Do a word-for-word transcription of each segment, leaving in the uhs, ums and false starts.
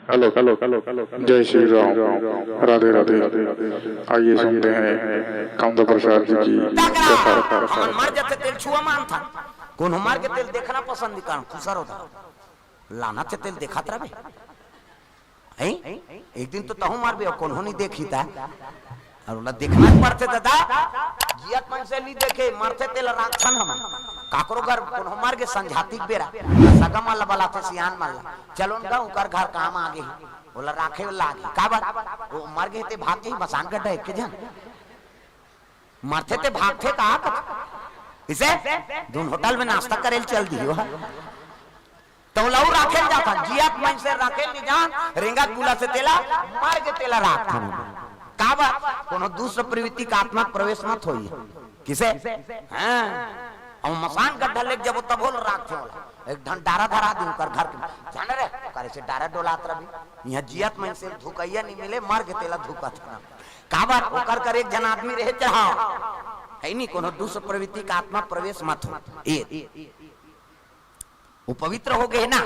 Hello, hello, hello, hello, hello. जय श्री राम, राधे राधे। आइए सुनते हैं कामदा प्रसाद जी की कथा। हमन मर जाथे तेल छुआ मानथन। कोनो मर के तेल देखना पसंद नहीं करन, खुसर होता। लाना चे तेल देखत रहबे। हैं? एक दिन तो तहूँ मरबे, कोनो नहीं देखी ता। अउ ओला देखना पड़थे दादा। जियत मन से नहीं देखे, मरथे तेला राखथन हमन। काकरो घर कोनो मर के संझाती के बेरा, सगा मन ला बलाथे, सियान मन ला, "चलो न गा, उकर घर काम आगे हे।" ओला राखे लागे। काबर? वो मर गे ते भाग जाही, मसान गड्ढा एक के झन। मरथे ते भागथे का कथे? इसे? दून होटल में नाश्ता करे ल चल दियो। तो लहू राखे ल जाथन, जियत मन से राखे ल नहीं जान, रेंगत बुला से तेला, मर के तेला राखथन। काबर? कोनो दूसर प्रवृत्ति का आत्मा प्रवेश मत होई। किसे? हाँ। अउ मसान गड्ढा लेके जबो तभो ल राखथे ओला। एक ढन डारा धरा दी ओकर घर के। जाने रे, ओकर से डारा डोलात रही। यहाँ जियत मन से धुकैया नहीं मिले, मर के तेला धुकत हन। काबर? ओकर कर एक झन आदमी रहे चढ़ाव। है नहीं, कोनो दूसर प्रवृत्ति का आत्मा प्रवेश मत हो। ये। वो पवित्र हो गए ना।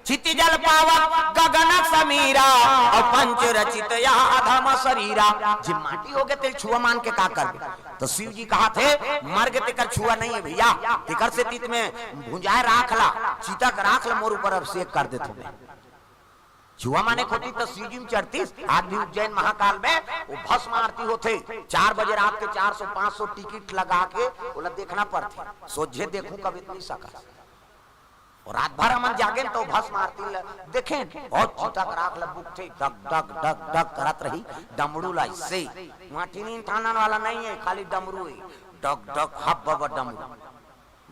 चित जल पावन गगन समीरा, अउ पंच रचित यह अधम शरीरा। जे माटी हो गए, तेल छुआ मान के का करबे? तो शिव जी कहाथे, मर गे तेकर छुआ नहीं है भैया, तेकर से तीत में भुंजाए राख ला, चिता के राख ला, मोर ऊपर अभिषेक कर देथों मैं। छुआ माने खोती तो शिव जी में चढ़तीस, आज भी उज्जैन महाकाल में वो भस्म आरती होथे, चार बजे रात के चार सौ पाँच सौ टिकट लगा के ओला देखना पड़थे, सोझे देखूं कभी नहीं सका। और रात भर हमन जागेन तो भस्म आरती ल देखेन, बहुत चिता के राख ल बुकथे, डग, डग, डग, डग करत रही, डमरू ला इससे। वहाँ टिनिन ठानन वाला नहीं है, खाली डमरू है। डग, डग, हब, बब, डमरू।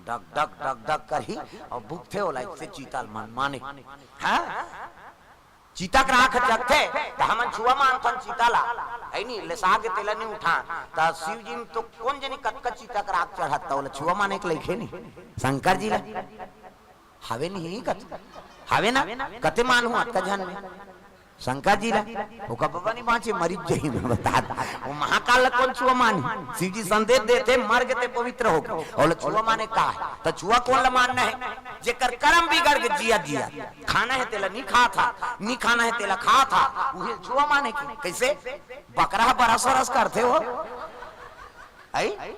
डग, डग, डग, डग करही, और बुकथे ओला इससे चिता ल मन माने। हाँ? चिता के राख जगथे, त हमन छुआ मानथन चिता ला। है नी, लेसा के तेला नहीं उठान। त शिव जी में तो कोन जनी कतका चिता के राख चढ़त, त ओला छुआ माने के लइके नहीं। शंकर जी ला। हवे नहीं कत, हवे ना, कते मान हूँ अतका झन में। शंकर जी ला, ओकर बबा नहीं बाँचे, मरिच जही में बता दे। वो महाकाल ला कोन छुआ मानी? शिव जी संदेश देथे, मर के ते पवित्र हो गए। और छुआ माने का है? त छुआ कोन ला मानना है? जेकर कर्म बिगड़ के जिया जिया, खाना है तेला नहीं खा था, नहीं खाना है तेला खा था, उहे छुआ माने की। कैसे? बकरा बरस बरस करथे हो। आई?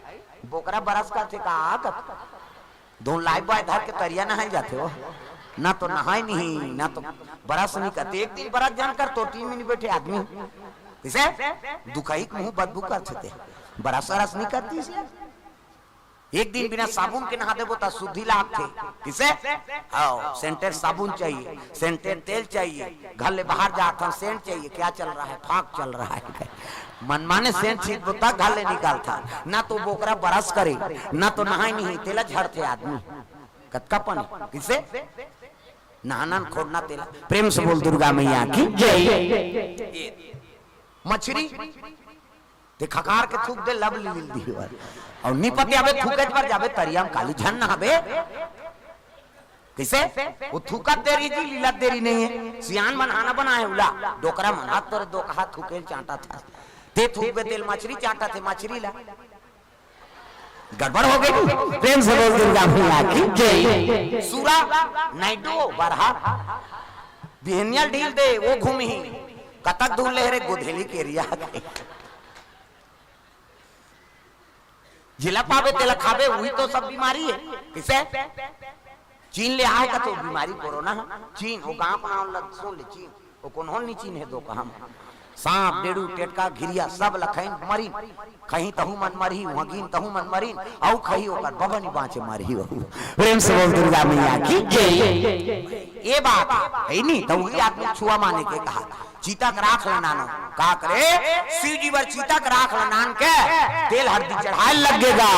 बोकरा बरस करथे का? कत धोन लाइफ बॉय धर के तरिया नहाए जाथे हो, ना तो नहाए नहीं, ना तो बरस नहीं करते। एक दिन बरस जान कर तो टीम में नहीं बैठे आदमी, किसे दुखई के मुंह बदबू करथे ते, बरस बरस नहीं करती इसे। एक दिन बिना साबुन के नहा देबो त शुद्धि लागथे, किसे? हाँ, सेंटेड साबुन चाहिए, सेंटेड तेल चाहिए, घर ले बाहर जात हन सेंट चाहिए, क्या चल रहा है? फाग चल रहा है। मनमाने सेंट छींचबो त घर ले निकालथन, ना तो बोकरा बरस करे, ना तो नहाए नहीं, तेला झड़थे आदमी। कतका पानी किसे नहाना न खोड़ना तेला। प्रेम से बोल दुर्गा मैया की जय। मछरी ते खकार के थूक दे, लब लील दी। और निपति अबे थूके पर जाबे तरिया में काली झन नहाबे। किसे? वो थूकत देरी जी, लीलत देरी नहीं है। सियान मन हाना बनाए उला, डोकरा मन हाथ तोरे दो कहा थूके चांटा था। ते थूक बे तेल मछरी चांटा थे, मछरी ला। गड़बड़ हो गई। प्रेम से बोल दुर्गा मैया की जय। सूरा, नाइडू, बरहा, बिहनियल ढील दे, वो घूमी। कतक दूर ले रे, गोधेली के एरिया। जिला पावे तेला खावे, वही तो सब बीमारी है। किसे? चीन ले आए का तो बीमारी कोरोना है। चीन, वो गांव का नाम लग, सुन ले, चीन। वो कौन होन नहीं चीन है दो काम। सांप, डेड़ू, टेटका, घिरिया, सब लखैन मरिन। खही तहू मन मरही, वहाँ गिन तहू मन मरिन। औ खही ओकर बबनी बाँचे मरही वहू। प्रेम से बोल दुर्गा मैया की जय। ये बात है नहीं, तो वही आदमी छुआ माने के कहा। चीता के राख ल नानो। का करे? शिव जी बर चीता के राख ल नान के तेल हरदी चढ़ाए लग गेगा।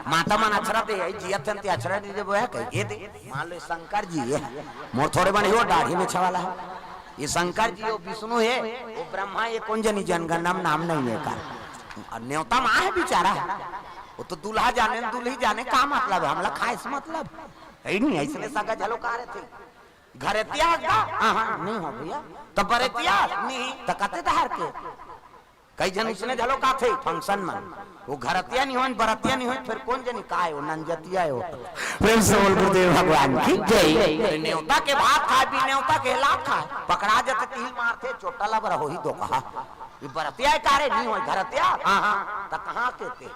माता मन अछरा दे, "आई जियत हन ते अछरा नहीं देबो है?" कह के दे। मान लो शंकर जी है, मोर थोड़े बने हो, दाढ़ी में छवाला है। ये शंकर जी, वो विष्णु है, वो ब्रह्मा, ये कौन जनी जनगणना में नाम नहीं है का। और न्योता माँ है बेचारा, वो तो दूल्हा जाने, दुल्ही जाने, का मतलब है, हमला खाए से मतलब है नहीं। ऐसने सगा झलो का रहे थे। घरे त्याग दा? हाँ, हाँ, नहीं हो भैया। तो बरे त्याग? नहीं। तो कते धार के? कई झन उसने घलो काथे फंक्शन मन, वो घरतिया नहीं होय, बरतिया नहीं होय, फेर कोन जनी काय हो, नंजतिया हो। प्रेम से बोल गुरुदेव भगवान की जय। नेवता के भात खाय, बिन नेवता के लात खाय, पकड़ा जथे तिल मारथे, चोटा लबर होही दो कहा। ये बरतिया हे का रे, नहीं होय घरतिया, हाँ हाँ, त कहाँ के ते?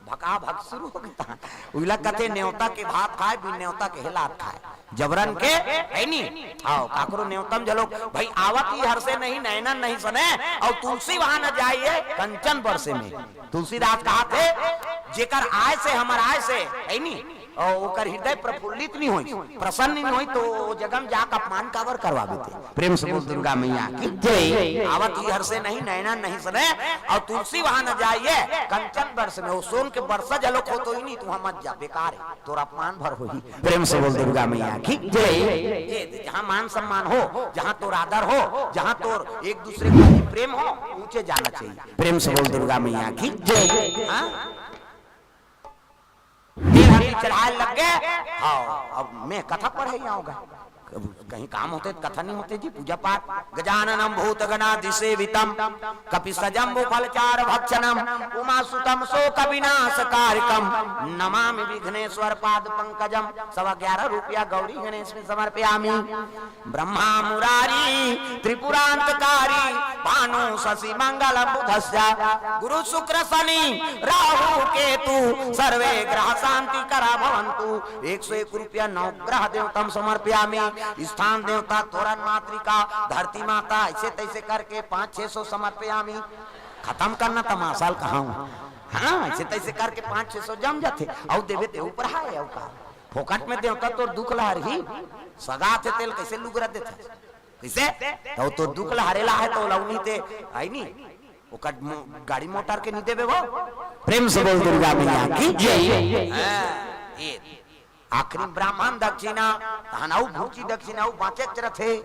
भका भक शुरू हो गे। उइला कथे नेवता के भात खाय, बिन नेवता के लात खाय। जबरन के, हे नी? हाव, काकरो नेवता म झलो, भाई, आवत ही हरसे नहीं, नैनन नहीं सने, अउ तुलसी वहां न जाय, कंचन बरसे में। तुलसीदास कहाथे, जेकर आय से हमर आय से, हे नी? अउ ओकर हृदय प्रफुल्लित नहीं होय, प्रसन्न नहीं होय, त ओ जगह म जाके अपमान काबर करवाबे ते? प्रेम से बोल दुर्गा मैया की जय। आवत ही हरसे नहीं, नैनन नहीं सने, अउ तुलसी वहां न जाय, कंचन बरसे में, ओ सोन के बरसा झलो खोत होही नहीं, त उहां मत जा, बेकार हे, तोर अपमान भर होही। प्रेम से बोल दुर्गा मैया की जय। ये जहाँ मान सम्मान हो, जहाँ तोर आदर हो, जहाँ तोर एक दूसरे के प्रति प्रेम हो, ऊंचे जाना चाहिए। प्रेम से बोल दुर्गा मैया की जय। हाँ? ये हम चढ़ाए लग गए। हाँ, अब मैं कथा पढ़े आऊंगा। कहीं काम होते त कथा नहीं होते जी, पूजा पाठ। गजाननम भूत गणादिसेवितम, कपि सजम्बु फलचार भक्षणम, उमा सुतम शोक विनाश कारकम, नमामि विघ्नेश्वर पाद पंकजम। सवा ग्यारह रुपया गौरी गणेश में समर्पयामी। ब्रह्मा मुरारी त्रिपुरांतकारी, भानु शशि मंगल बुधस्य, गुरु शुक्र शनि राहु केतु, सर्वे ग्रह शांति करा भवंतु। एक सौ एक रुपया नवग्रह देवतम समर्पयामी। स्थान देवता, तोरण मातृका, धरती माता, ऐसे तैसे करके पाँच छह सौ समर्पयामी। खतम करना तमाशा ल कहा हूं। हाँ, ऐसे तैसे करके पाँच छह सौ जम जाथे। अउ देबे ते ऊपर हाय, अउ का? फोकट में देवता तोर दुख ल हरही। सगा थे तेल कैसे लुगरा देथे? कैसे? त तोर दुख ल हरेला हे त लौनी ते, हे नी? ओकर मो-, गाड़ी मोटर के नहीं देबे वो। प्रेम से बोल दुर्गा मैया की जय। हाँ, ये आखिरी ब्राह्मण दक्षिणा, तहन अउ भुर्ची दक्षिणा, अउ बाँचेच रथे।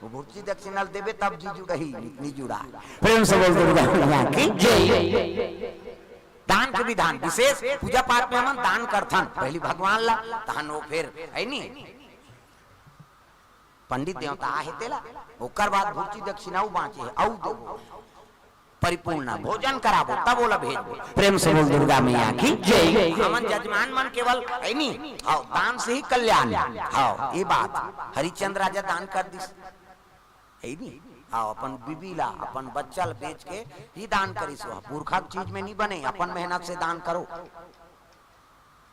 वो भुर्ची दक्षिणा ल देबे तब जी जुड़ही, नहीं जुड़ा। प्रेम से बोल दुर्गा मैया की जय। दान के विधान विशेष, पूजा पाठ में हमन दान करथन, पहली भगवान ला, तहन वो फेर, हे नी? पंडित देवता आहे तेला, ओकर बाद भुर्ची दक्षिणा अउ बाँचे हे, अउ देबो। परिपूर्ण भोजन कराबो, तब ओला भेजबो। प्रेम से बोल दुर्गा मैया की जय। हमन जजमान मन केवल, हे नी? हाव, दान से ही कल्याण। हाव, ये बात। हरिश्चंद्र राजा दान कर दिस। हे नी? हाव, अपन बीबी ला, अपन बच्चा ला बेच के ही दान करिस। वह पुरखा के चीज में नहीं बने, अपन मेहनत से दान करो।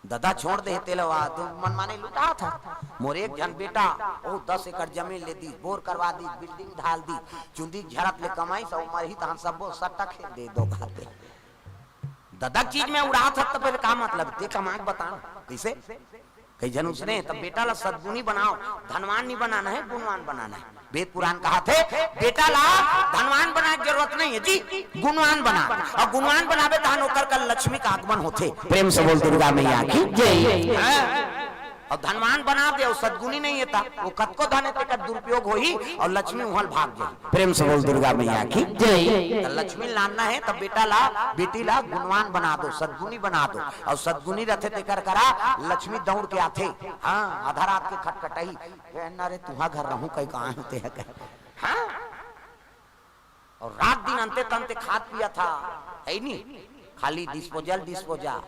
ददा छोड़ दे तेला, वा तो मनमाने लुटात हे। मोर एक झन बेटा, ओ दस एकड़ जमीन ले दीस, बोर करवा दीस, बिल्डिंग ढाल दीस, चुंदी झरत ले कमाइस, अउ मरही तहन सब्बो सट्टा खेल दे दो खाते। ददा चीज में उड़ात हे, त फेर का मतलब? ते कमा के बता ना, कैसे? कई झन उसने, तब बेटा ला सद्गुणी बनाओ, धनवान नहीं बनाना हे, गुणवान बनाना हे। वेद पुराण कहाथे, बेटा ला धनवान बनाए के जरूरत नहीं हे जी, गुणवान बना। अउ गुणवान बनाबे तहन ओकर कर लक्ष्मी का आगमन होथे। प्रेम से बोल दुर्गा मैया की जय। हाँ। अउ धनवान बना दे अउ सद्गुणी नहीं हे त, वो कतको धन हे तेकर दुरुपयोग होही अउ लक्ष्मी उहल भाग जाही। प्रेम से बोल दुर्गा मैया की जय। त लक्ष्मी लानना हे त बेटा ला, बेटी ला गुणवान बना दो, सद्गुणी बना दो। अउ सद्गुणी रथे तेकर करा लक्ष्मी दौड़ के आथे। हाँ, आधा रात के खटखटाही, "ए, ना रे, तुहा घर रहूं कई कहा होते है कहे।" हाँ। अउ रात दिन अंते तंते खात पियत हे, हे नी? खाली disposal, disposal।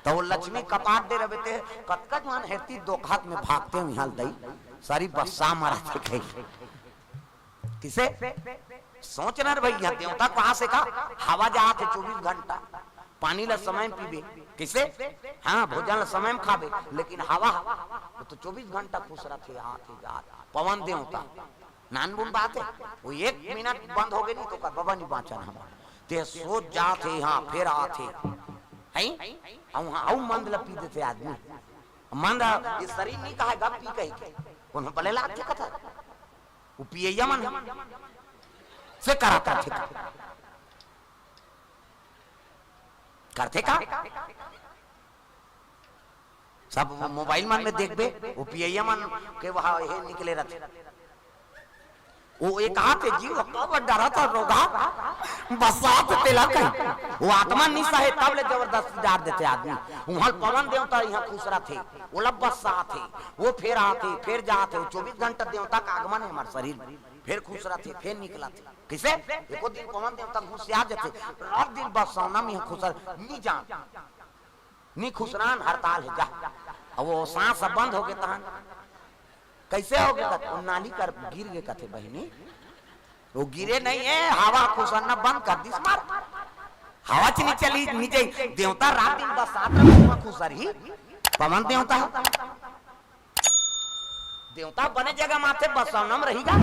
त वो लक्ष्मी कपाट दे रहे ते, कतका जुआन हेरती दो हाथ में भागते हुए हाल दई, सारी बस्सा मारा थे कही। किसे? सोच ना रे भैया, देवता कहाँ से का? हवा जात हे चौबीस घंटा, पानी ला समय में पीबे। किसे? हाँ, भोजन ला समय में खाबे, लेकिन हवा, वो तो चौबीस घंटा खुश रथे, आत हे, जात। पवन देवता, नानबुन बात हे, वो एक मिनट बंद हो गे नहीं त ओकर बबा नहीं बाँचन हमर। ते सोच जात हे, हाँ, फेर आत हे। हैं? अउ हाँ, अउ मंद ला पी देथे आदमी। मंद, ये शरीर नहीं कहे, गप पी कही के। कोनो बले लागथे कथा। वो पियैया मन हे। से करत रथे का? करथे का? सब वो मोबाइल मन में देखबे, वो पियैया मन के वहाँ हे निकले रथे। वो एक हाथ हे जी, वो काबर डरत हे रोगहा, बस्सात तेला कही। वो आत्मा निसा हे, तब ले जबरदस्ती डार देथे आदमी। उहाँ पवन देवता इहाँ खुसरत हे, ओला बस्सात हे, वो फेर आत हे, फेर जात हे। वो चौबीस घंटा देवता का आगमन हे हमर शरीर में, फेर खुसरत हे, फेर निकलत हे। कइसे? एको दिन पवन देवता घुसिया जथे, रात दिन बस्साना में इहाँ खुसर, नी जान। नी खुसरान, हड़ताल हे जा। अब वो सांस अब बंद होगे तहन। कइसे होगे कथे? वो नाली कर गिर गे कथे बहिनी। वो गिरे नहीं हे, हवा खुसरना बंद कर दिस मार। हवा च नी चली, नी जाई। देवता रात दिन बस्सात रहे, ओमा खुसरही। पवन देवता हे। देवता बने जगह माथे बस्साना म रही गा।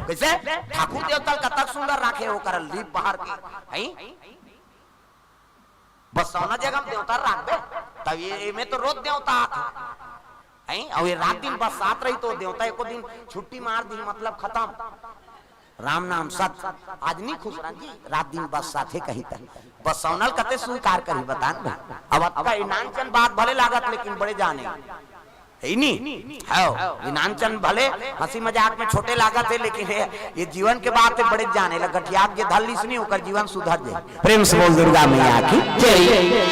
कइसे? ठाकुर देवता ल कतक सुंदर राखे, ओकर लीप बहार के। हई? बस्साना जगह म देवता राखबे, तब ये, एमे तो रोज देवता आथे। हैं? अउ ये रात दिन बस्सात रही तो देवता एको दिन छुट्टी मार दी, मतलब खतम। राम नाम सत। आज नी खुसरन जी, रात दिन बस्साथे कही त। बस्साना ल कते स्वीकार करही, बता न भाई। अब अतका इनानचन बात भले लागत, लेकिन बड़े जाने। हे नी? हव, इनानचन भले हंसी मजाक में छोटे लागत हे, लेकिन हे, ये जीवन के बात हे, बड़े जाने ला। गठिया के धर लिस नी, ओकर जीवन सुधर जाए। प्रेम से बोल दुर्गा मैया की जय।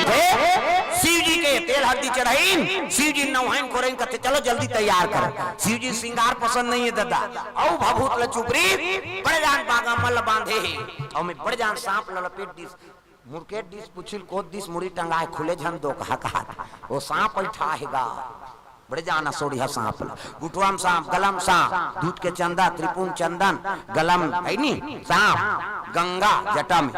हे, शिव जी के तेल हरदी चढ़ाइन, शिव जी नवाइन कोरइन, कथे, "चलो जल्दी तैयार करो।" शिव जी श्रृंगार पसंद नहीं हे दादा। अउ भभूत ल चुपरी, बड़े जान बागा मल बांधे हे। अउ में बड़े जान सांप ल लपेट दिस। मुड़के डिस पुछिल कोत दिस मुड़ी टंगाए खुले झन दो कहा कहा। वो सांप अइठा हे गा। बड़े जान असोड़िया सांप ल। गुठुआम सांप, गलम सांप, दूध के चंदा, त्रिपुंड चंदन, गलम, हे नी? सांप, गंगा, जटा में।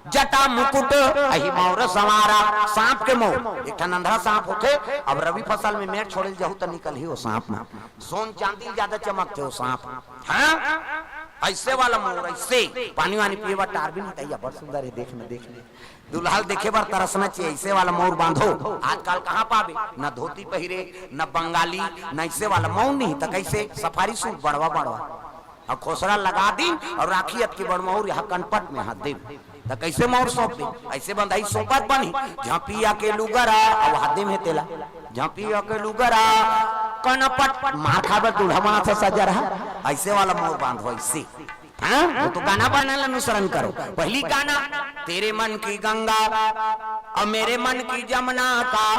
जटा मुकुट, अही मौर संवारा, सांप के मौर। एक ठन अंधरा सांप होथे, अब रबी फसल में मेड़ छोड़े ल जाहू त निकलही वो सांप म। सोन चांदी ल ज्यादा चमकथे वो सांप। हाँ? अइसे वाला मौर, अइसे। पानी वानी पिए बर टार भी नहीं तैया, बड़ सुंदर हे, देख न, देख न। दुल्हा ल देखे बर तरसना चाहिए, अइसे वाला मौर बांधो। आजकल कहाँ पाबे? न धोती पहिरे, न बंगाली, न अइसे वाला मौर नहीं, त कइसे? सफारी सूट बड़वा बड़वा। अउ खोसरा लगा दिन अउ राखी अतकी बड़ मौर यहाँ कनपट में हाथ देव। त कइसे मौर सौंप दे? अइसे बंधाही सौंपत बनही, झपिया के लुगरा, अउ हाथ देव हे तेला। झपिया के लुगरा, कनपट, मार खाबे दूल्हा मना से सजा रहा। अइसे वाला मौर बांधो, अइसे। हाँ? वो तो गाना बजाना ल अनुसरण करो। पहली गाना, "तेरे मन की गंगा और मेरे मन की जमुना का,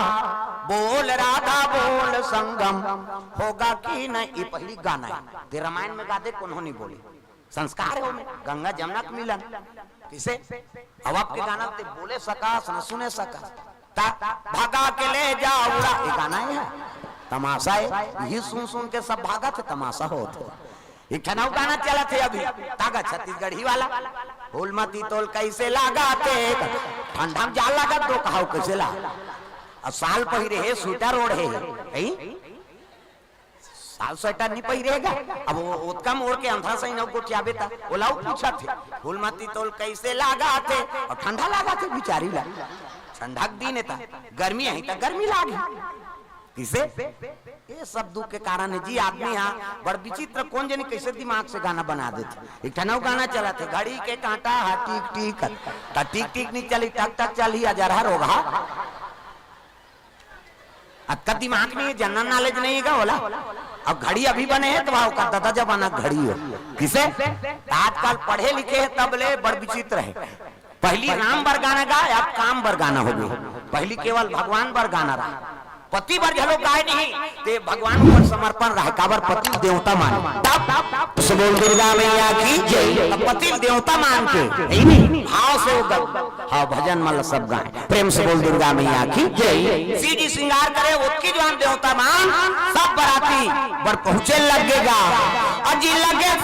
बोल राधा बोल संगम होगा कि नहीं।" ये पहली गाना हे। ते रामायण में गा दे, कोनो नहीं बोले। संस्कार हे ओमे, गंगा जमुना के मिलन। कइसे? अब आपके गाना ते बोले सकस, न सुने सकस। ता, भगा के ले जा उड़ा, ये गाना हे। तमाशा हे, यही सुन सुन के सब भागत हे, तमाशा होत हे। एक ठन अउ गाना चलत हे अभी, तागा छत्तीसगढ़ी वाला। फूलमती तोल कइसे लागथे, ठंडा में जा लागत दो कहाऊ कइसे ला। अब साल पहिरे हे, स्वेटर ओढ़े हे, हैं? साल स्वेटर नहीं पहिरे गा। अब वो ओतका मोड़ के अंधा सही न गोठियाबे ता, ओला उ पूछत हे, "फूलमती तोल कइसे लागथे?" अउ ठंडा लागथे बिचारी ला। ठंडा के दिन हे ता, गर्मी हे ता गर्मी लागे। कइसे? ये सब दुख के कारण हे जी, आदमी हा बड़ विचित्र, कोन जनी कइसे दिमाग से गाना बना देथे। एक ठन अउ गाना चलत हे, "घड़ी के कांटा हा टिक टिक," त टिक टिक नहीं चली, टक टक चलही, अजरहा रोगहा। अतका दिमाग नहीं हे, general knowledge नहीं हे गा ओला। अब घड़ी अभी बने हे त वह ओकर ददा जमाना घड़ी हे। कइसे? त आजकल पढ़े लिखे हे तब ले बड़ विचित्र हे। पहली राम बर गाना गाय, अब काम बर गाना होगे। पहली केवल भगवान बर गाना रहा, पति बर घलो गाय नहीं, ते भगवान ऊपर समर्पण रहा, काबर पति देवता माने। तब से बोल दुर्गा मैया की जय। तब पति देवता मान के, हे नी? भाव से वो ग-, हाँ, भजन मन ल सब गाय। प्रेम से बोल दुर्गा मैया की जय। शिव जी श्रृंगार करे, ओतकी जुवार देवता मान, सब बराती बर पहुंचे लगे गा। अजी लगे